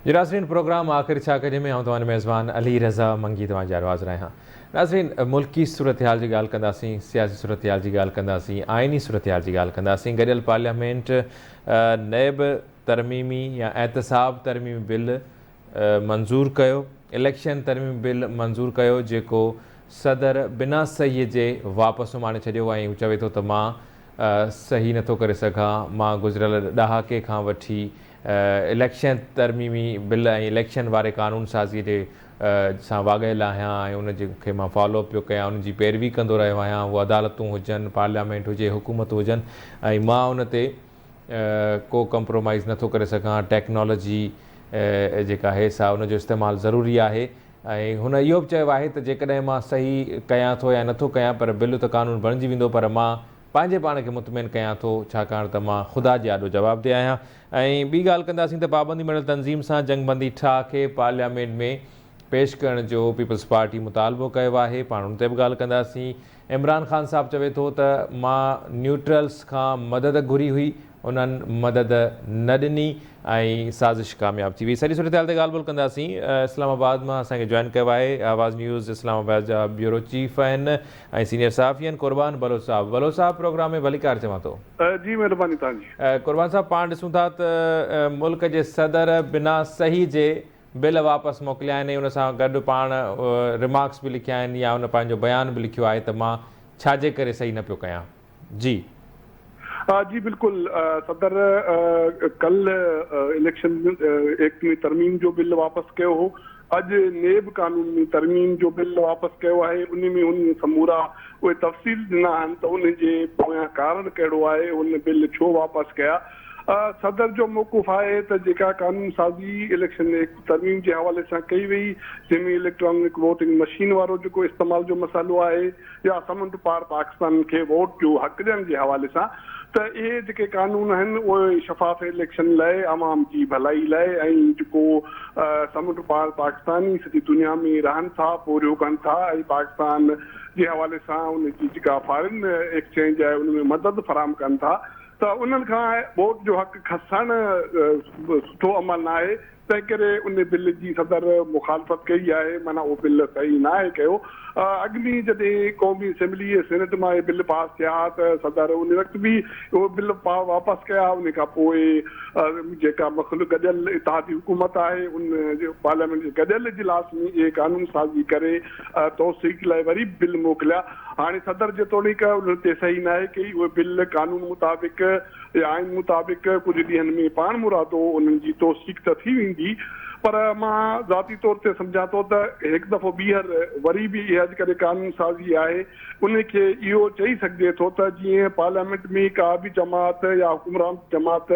جي ناظرين پروگرام آخر ڇا ڪجي ۾ آئون توهان جو ميزبان علي رضا منگي توهان جي آڏو حاضر آهيان. ناظرين ملڪي صورتحال جي ڳالهه ڪنداسين، سياسي صورتحال جي ڳالهه ڪنداسين، آئيني صورتحال جي ڳالهه ڪنداسين، گڏيل پارليامينٽ نيب ترميمي يا احتساب ترميمي بل منظور ڪيو، اليڪشن ترميمي بل منظور ڪيو جيڪو صدر بنا صحيح جي واپس اماڻي ڇڏيو ۽ هو چوي ٿو ته مان صحيح نٿو ڪري سگهان، مان گذريل ڏهاڪي کان وٺي اليڪشن ترميمي بل ۽ اليڪشن واري قانون سازي جي سان واڳيل آهيان ۽ ان جي کي مان فالو اپ پيو ڪيان ان جي پيروي ڪندو رهيو آهيان اهو عدالتون هجن پارليامينٽ هجي حڪومت هجن ۽ مان ان تي ڪو ڪمپرومائز نٿو ڪري سگهان ٽيڪنالاجي جيڪا آهي سا ان جو استعمال ضروري آهي ۽ هن اهو به چيو آهي ته جيڪڏهن مان صحيح ڪيان ٿو يا نٿو ڪيان پر بل ته قانون بڻجي ويندو پر مان پنهنجي پاڻ کي مطمئن ڪيان ٿو، ڇاڪاڻ ته مان خدا جي آڏو جوابده آهيان ۽ ٻي ڳالهه ڪنداسين ته پابندي مڙهيل تنظيم سان جنگبندي ٺاهه کي پارليامينٽ ۾ پيش ڪرڻ جو پيپلز پارٽي مطالبو ڪيو آهي، پاڻ ان تي به ڳالهه ڪنداسين. عمران خان صاحب چوي ٿو ته مان نيوٽرلز کان مدد گهري هئي، انهن مدد نه ڏني ۽ سازش ڪامياب ٿي وئي. سڄي صورتحال تي ڳالهه ٻولهه ڪنداسين. اسلام آباد مان اسان کي جوائن ڪيو آهي آواز نيوز اسلام آباد جا بيورو چيف آهن ۽ سينيئر صحافي آهن قربان بلوچ صاحب. بلوچ صاحب پروگرام ۾ ڀليڪار چوان ٿو. جي مهرباني توهان جي. قربان صاحب پاڻ ڏسون ٿا ته ملڪ جي صدر بنا صحيح جي بل واپس موڪليا آهن ۽ ان سان گڏ پاڻ ريمارڪس به لکيا آهن يا ان پنهنجو بيان به لکيو آهي ته مان ڇا جي ڪري صحيح نه پيو ڪيان. جي. جي بلڪل صدر ڪلهه اليڪشن ايڪٽ ۾ ترميم جو بل واپس ڪيو هو اڄ نيب قانون ۾ ترميم جو بل واپس ڪيو آهي ان ۾ هن سمورا اهي تفصيل ڏنا آهن ته ان جي پويان ڪارڻ ڪهڙو آهي هن بل ڇو واپس ڪيا صدر جو موقف آهي ته جيڪا قانون سازي اليڪشن ايڪٽ ترميم جي حوالي سان ڪئي وئي جنهن ۾ اليڪٽرانڪ ووٽنگ مشين وارو جيڪو استعمال جو مسئلو آهي يا سمنڊ پار پاڪستانين کي ووٽ جو حق ڏيڻ جي حوالي سان ته اهي جيڪي قانون آهن اهي شفاف اليڪشن لاء عوام جي ڀلائي لاء ۽ جيڪو سمنڊ پار پاڪستاني سڄي دنيا ۾ رهن ٿا پورهيو ڪن ٿا ۽ پاڪستان جي حوالي سان ان جي جيڪا فارن ايڪسچينج آهي ان ۾ مدد فراهم ڪن ٿا ته انهن کان ووٽ جو حق کسڻ سٺو عمل ناهي تنهنڪري ان بل جي صدر مخالفت ڪئي آهي، معنيٰ اهو بل صحيح ناهي ڪيو. اڳ ۾ جڏهن قومي اسيمبلي ۽ سينيٽ مان اهي بل پاس ٿيا ها ته صدر ان وقت به اهي بل واپس ڪيا، ان کان پوء جيڪا مخلوق گڏيل اتحادي حڪومت آهي ان پارليامينٽ جي گڏيل اجلاس ۾ اهي قانون سازي ڪري توثيق لاء وري به بل موڪليا. هاڻي صدر جيتوڻيڪ انهن تي صحيح ناهي ڪئي، اهي بل قانون مطابق يا آئين مطابق ڪجهه ڏينهن ۾ پاڻمرادو انهن جي توثيق ته ٿي ويندي پر مان ذاتي طور تي سمجهان ٿو ته هڪ دفعو ٻيهر وري به اها جيڪڏهن قانون سازي آهي ان کي اهو چئي سگهجي ٿو ته جيئن پارليامينٽ ۾ ڪا به جماعت يا حڪمران جماعت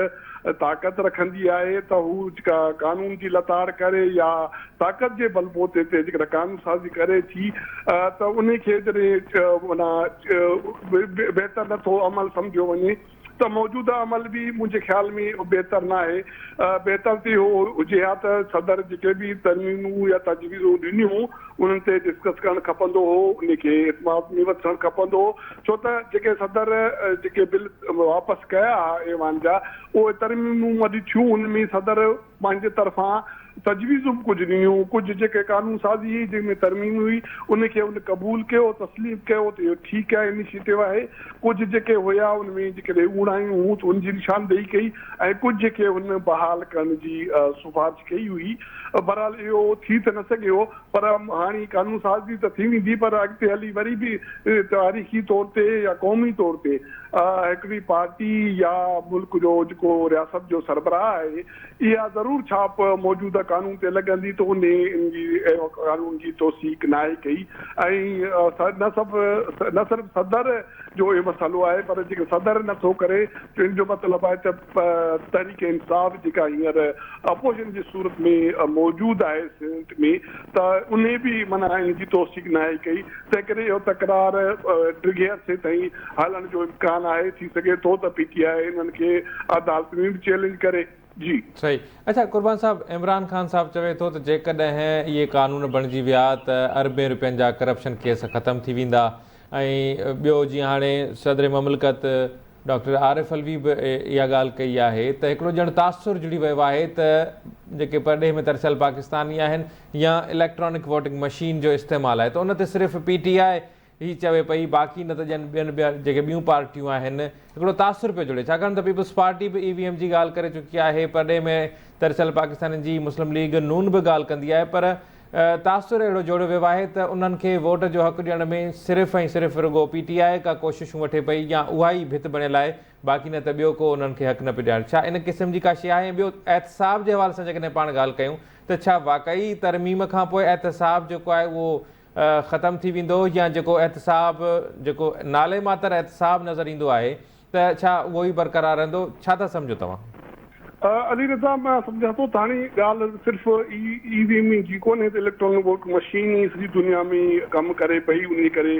طاقت رکندي آهي ته هو جيڪا قانون جي لتاڙ ڪري يا طاقت جي بل بوتي تي جيڪڏهن قانون سازي ڪري ٿي ته ان کي جڏهن معنيٰ بهتر نٿو عمل سمجهيو وڃي ته موجوده عمل به منهنجي خيال ۾ بهتر ناهي. بهتر ته اهو هجي ها ته صدر جيڪي به ترميمون يا تجويزون ڏنيون انهن تي ڊسڪس ڪرڻ کپندو هو، ان کي اعتماد ۾ وٺڻ کپندو هو ڇو ته جيڪي صدر جيڪي بل واپس ڪيا ايوان جا اهي ترميمون وڏيون ٿيون ان ۾ صدر پنهنجي طرفان تجويزون به ڪجهه ڏنيون، ڪجهه جيڪي قانون سازي هئي جنهن ۾ ترميم هئي ان کي ان قبول ڪيو، تسليم ڪيو ته اهو ٺيڪ آهي انيشيٽو آهي، ڪجهه جيڪي هيا ان ۾ جيڪڏهن اوڻايون هيون ته ان جي نشاندهي ڪئي ۽ ڪجهه کي هن بحال ڪرڻ جي سفارش ڪئي هئي. بهرحال اهو ٿي ته نه سگهيو پر هاڻي قانون سازي ته ٿي ويندي پر اڳتي هلي وري به تاريخي طور تي يا قومي طور تي هڪڙي پارٽي يا ملڪ جو جيڪو رياست جو سربراهه آهي اها ضرور ڇاپ موجوده قانون تي لڳندي ته انهي ان جي اهڙو قانون جي توثيق ناهي ڪئي ۽ نه صرف نه صرف صدر جو اهو مسئلو آهي پر جيڪي صدر نه ٿو ڪري ته ان جو مطلب آهي ته تحريڪ انصاف جيڪا هينئر اپوزيشن جي صورت ۾ موجود آهي سينيٽ ۾ ته انهي به معنيٰ ان جي توثيق ناهي ڪئي تنهن ڪري اهو تڪرار ڊگهي عرصي تائين هلڻ جو امڪان آهي، ٿي سگهي ٿو ته پي ٽي آء انهن کي عدالت ۾ به چئلينج ڪري. جي. صحيح. اڇا قربان صاحب عمران خان صاحب چوي ٿو ته جيڪڏهن اهي قانون بڻجي ويا ته اربين روپين جا ڪرپشن ڪيس ختم ٿي ويندا ۽ ٻيو جيئن هاڻي صدر مملڪت ڊاڪٽر عارف علوي به اها ڳالهه ڪئي آهي ته هڪڙو ڄڻ تاثر جڙي ويو آهي ته جيڪي پرڏيهه ۾ ترسيل پاڪستاني آهن يا اليڪٽرانڪ ووٽنگ مشين جو استعمال آهي ته ان تي صرف پي ٽي آء ئي چوي پئي باقي نه ته ڄڻ ٻين جيڪي ٻيون پارٽيون آهن هڪڙو تاثر پيو جڙي ڇاڪاڻ ته پيپلز پارٽي به اي وي ايم جي ڳالهه ڪري چڪي آهي پرڏيهه ۾ ترسيل پاڪستانين جي مسلم ليگ نون به ڳالهه ڪندي آهي پر تاثر اهڙو جوڙيو ويو آهي ته انهن کي ووٽ جو حق ڏيڻ ۾ صرف ۽ صرف رڳو پي ٽي آء ڪا ڪوششون وٺي پئي يا اها ئي ڀت بڻيل آهي باقي نه ته ٻيو ڪو انهن کي حق نه پيو ڏياري ڇا ان قسم جي ڪا شيء آهي ۽ ٻيو احتساب جي حوالي سان جيڪڏهن پاڻ ڳالهه ڪيون ته ڇا واقعي ترميم کان پوء احتساب جيڪو آهي اهو ختم ٿي ويندو يا جيڪو احتساب جيڪو نالي ماتر احتساب نظر ايندو آهي ته ڇا اهو ئي برقرار رهندو؟ ڇا ٿا سمجهو توهان؟ علي رضا، مان سمجهان ٿو ته هاڻي ڳالهه صرف اي وي ايم جي ڪونهي ته اليڪٽرانڪ ووٽ مشين ئي سڄي دنيا ۾ ڪم ڪري پئي انهي ڪري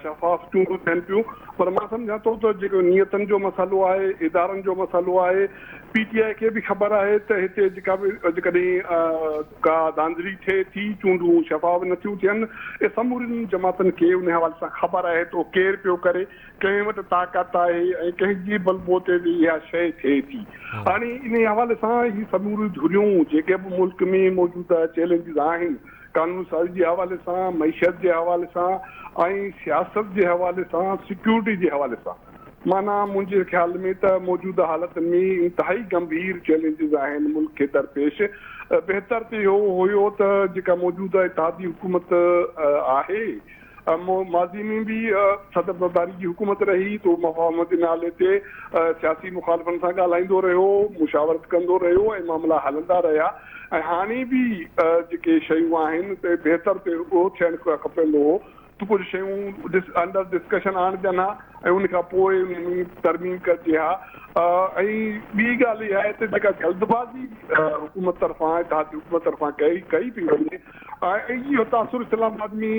شفاف چونڊون ٿين پيون پر مان سمجهان ٿو ته جيڪو نيتن جو مسئلو آهي ادارن جو مسئلو آهي پي ٽي آء کي به خبر آهي ته هتي جيڪا به جيڪڏهن ڪا ڌانڌلي ٿئي ٿي چونڊون شفاف نٿيون ٿين اهي سمورين جماعتن کي انهي حوالي سان خبر آهي ته اهو ڪير پيو ڪري ڪنهن وٽ طاقت آهي ۽ ڪنهن جي بلبوتي تي اها شيء ٿئي ٿي. هاڻي انهي حوالي سان هي سموريون ڌريون جيڪي به ملڪ ۾ موجوده چئلينجز آهن، قانون سازي جي حوالي سان، معيشت جي حوالي سان ۽ سياست جي حوالي سان، سيڪيورٽي جي حوالي سان معنيٰ منهنجي خيال ۾ ته موجوده حالتن ۾ انتهائي گنڀير چئلينجز آهن ملڪ کي درپيش. بهتر ته اهو هيو ته جيڪا موجوده اتحادي حڪومت آهي، ماضي ۾ به صدر زرداري جي حڪومت رهي ته هو مفاهمت جي نالي تي سياسي مخالفن سان ڳالهائيندو رهيو، مشاورت ڪندو رهيو ۽ معاملا هلندا رهيا ۽ هاڻي به جيڪي شيون آهن ته بهتر ته اهو ٿيڻ کپندو هو ته ڪجهه شيون انڊر ڊسڪشن آڻجن ها ۽ ان کان پوء ان ۾ ترميم ڪجي ها ۽ ٻي ڳالهه اها آهي ته جيڪا جلدبازي حڪومت طرفان اتحادي حڪومت طرفان ڪئي پئي وڃي ۽ اهو تاثر اسلام آباد ۾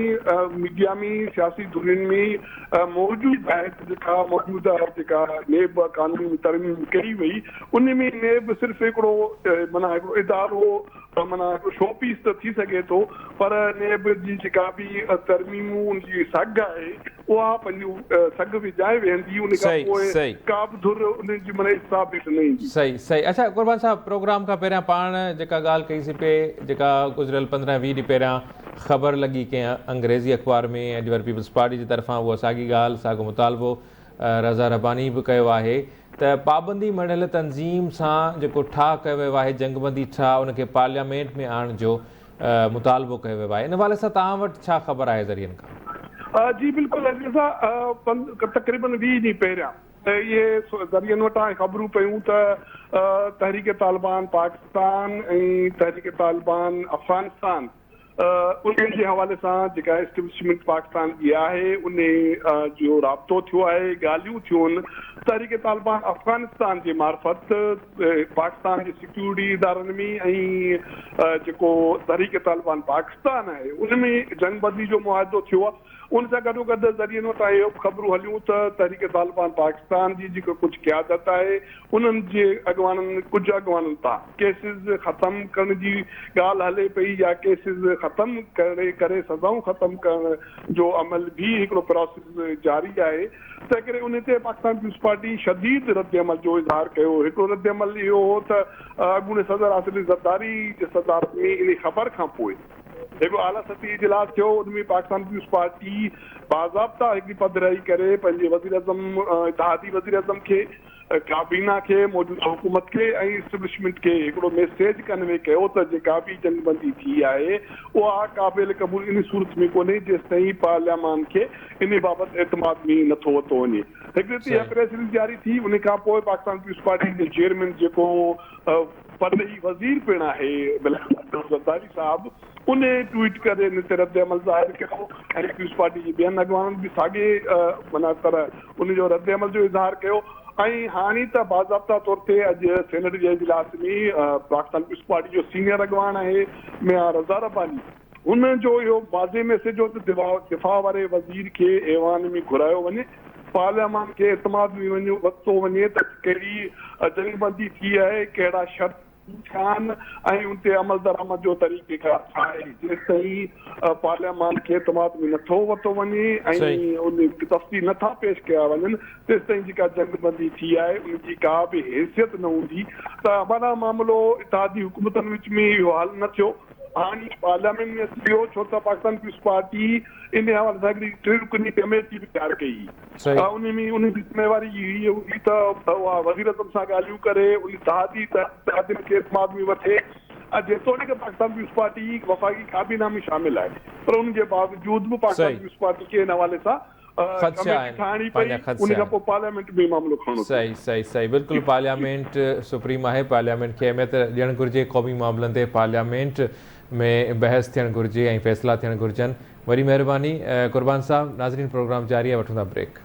ميڊيا ۾ سياسي ڌرين ۾ موجود آهي ته جيڪا موجوده جيڪا نيب قانون ۾ ترميم ڪئي وئي ان ۾ نيب صرف هڪڙو معنيٰ هڪڙو ادارو معنيٰ هڪڙو شو پيس ته ٿي سگهي ٿو پر نيب جي جيڪا به ترميمون ان جي سگهه آهي اها پنهنجي سگهه وڃائي ويهندي ان کان پوء ڪا به ڌر ان جي معنيٰ حساب هيٺ نه ايندي. صحيح صحيح اڇا قربان صاحب پروگرام کان پهريان پاڻ جيڪا ڳالهه ڪئي سي پي جيڪا گذريل 15 20 ڏينهن پهريان خبر لڳي ڪنهن انگريزي اخبار ۾ اڄ وري پيپلز پارٽي جي طرفان اها ساڳي ڳالهه ساڳو مطالبو رضا رباني به ڪيو آهي ته پابندي مڙهيل تنظيم سان جيڪو ٺاهه ڪيو ويو آهي جنگبندي ٺاهه ان کي پارليامينٽ ۾ آڻڻ جو مطالبو ڪيو ويو آهي ان حوالي سان توهان وٽ ڇا خبر آهي ذريعن کان؟ جي بلڪل عزيز صاحب تقريبن 20 ڏينهن پهريان اهي ذريعن وٽان خبرون پيون ته تحريڪ طالبان پاڪستان ۽ تحريڪ طالبان افغانستان انهن جي حوالي سان جيڪا اسٽيبلشمينٽ پاڪستان جي آهي انهي جو رابطو ٿيو آهي ڳالهيون ٿيون آهن تحريڪ طالبان افغانستان جي معرفت پاڪستان جي سيڪيورٽي ادارن ۾ ۽ جيڪو تحريڪ طالبان پاڪستان آهي ان ۾ جنگ بندي جو معاهدو ٿيو آهي ان سان گڏوگڏ ذريعن وٽان اهو به خبرون هليون ته تحريڪ طالبان پاڪستان جي جيڪا ڪجهه قيادت آهي انهن جي اڳواڻن ڪجهه اڳواڻن تان ڪيسز ختم ڪرڻ جي ڳالهه هلي پئي يا ڪيسز ختم ڪري ڪري سزائون ختم ڪرڻ جو عمل به هڪڙو پراسيس جاري آهي تنهن ڪري ان تي پاڪستان پيپلز پارٽي شديد ردعمل جو اظهار ڪيو. هڪڙو ردعمل اهو هو ته اڳوڻي صدر آصف علي زرداري جي صدارت ۾ انهي خبر کان پوء هڪڙو اعليٰ سطحي اجلاس ٿيو، ان ۾ پاڪستان پيپلز پارٽي باضابطا هڪڙي پڌرائي ڪري پنهنجي وزيراعظم اتحادي وزيراعظم کي ڪابينا کي، موجوده حڪومت کي ۽ اسٽيبلشمينٽ کي هڪڙو ميسيج ڪنوي ڪيو ته جيڪا به جنگ بندي ٿي آهي اها قابل قبول انهي صورت ۾ ڪونهي جيستائين پارليامان کي انهي بابت اعتماد ۾ نٿو ورتو وڃي. هڪڙي ته اها پريس رليز جاري ٿي انهي کان پوء پاڪستان پيپلز پارٽي جي چيئرمين جيڪو پرڏيهي وزير پڻ آهي بلاول ڀٽو زرداري صاحب انهي ٽوئيٽ ڪري ان تي ردعمل ظاهر ڪيو ۽ پيپلز پارٽي جي ٻين اڳواڻن به ساڳي معنيٰ طرح ان جو ردعمل جو اظهار ڪيو ۽ هاڻي ته باضابطا طور تي اڄ سينيٽ جي اجلاس ۾ پاڪستان پيپلز پارٽي جو سينيئر اڳواڻ آهي ميان رضا رباني هن جو اهو واضح ميسيج هو ته دفاع واري وزير کي ايوان ۾ گهرايو وڃي، پارليامان کي اعتماد ۾ ورتو وڃي ته ڪهڙي جنگ بندي ٿي آهي، ڪهڙا شرط. ٿيا آهن ۽ ان تي عملدرآمد جو طريقيڪار ڇا آهي، جيستائين پارليامان کي اعتماد ۾ نٿو ورتو وڃي ۽ ان تفصيل نٿا پيش ڪيا وڃن تيستائين جيڪا جنگ بندي ٿي آهي ان جي ڪا به حيثيت نه هوندي ته معنيٰ معاملو اتحادي حڪومتن وچ ۾ اهو حل نه ٿيو هاڻي پارليامينٽ ۾ اچي ويو ڇو ته پاڪستان پيپلز پارٽي ان حوالي سان هڪڙي ٽي رڪني ڪميٽي به تيار ڪئي هئي. انهي ۾ انهي جي ذميواري هيء هئي ته اها وزيراعظم سان ڳالهيون ڪري، ان اتحادي اتحادين کي اعتماد ۾ وٺي ۽ جيتوڻيڪ پاڪستان پيپلز پارٽي وفاقي ڪابينا ۾ شامل آهي پر ان جي باوجود به پاڪستان پيپلز پارٽي کي ان حوالي سان ڪميٽي ٺاهڻي پئي ان کان پوء پارليامينٽ ۾ معاملو کڻڻو پيو. صحيح صحيح صحيح بلڪل پارليامينٽ سپريم آهي پارليامينٽ کي اهميت ڏيڻ گهرجي قومي معاملن تي پارليامينٽ ۾ بحث ٿيڻ گهرجي ۽ فيصلا ٿيڻ گهرجن. وڏي مهرباني قربان صاحب ناظرين پروگرام جاري آهي وٺون ٿا بريڪ.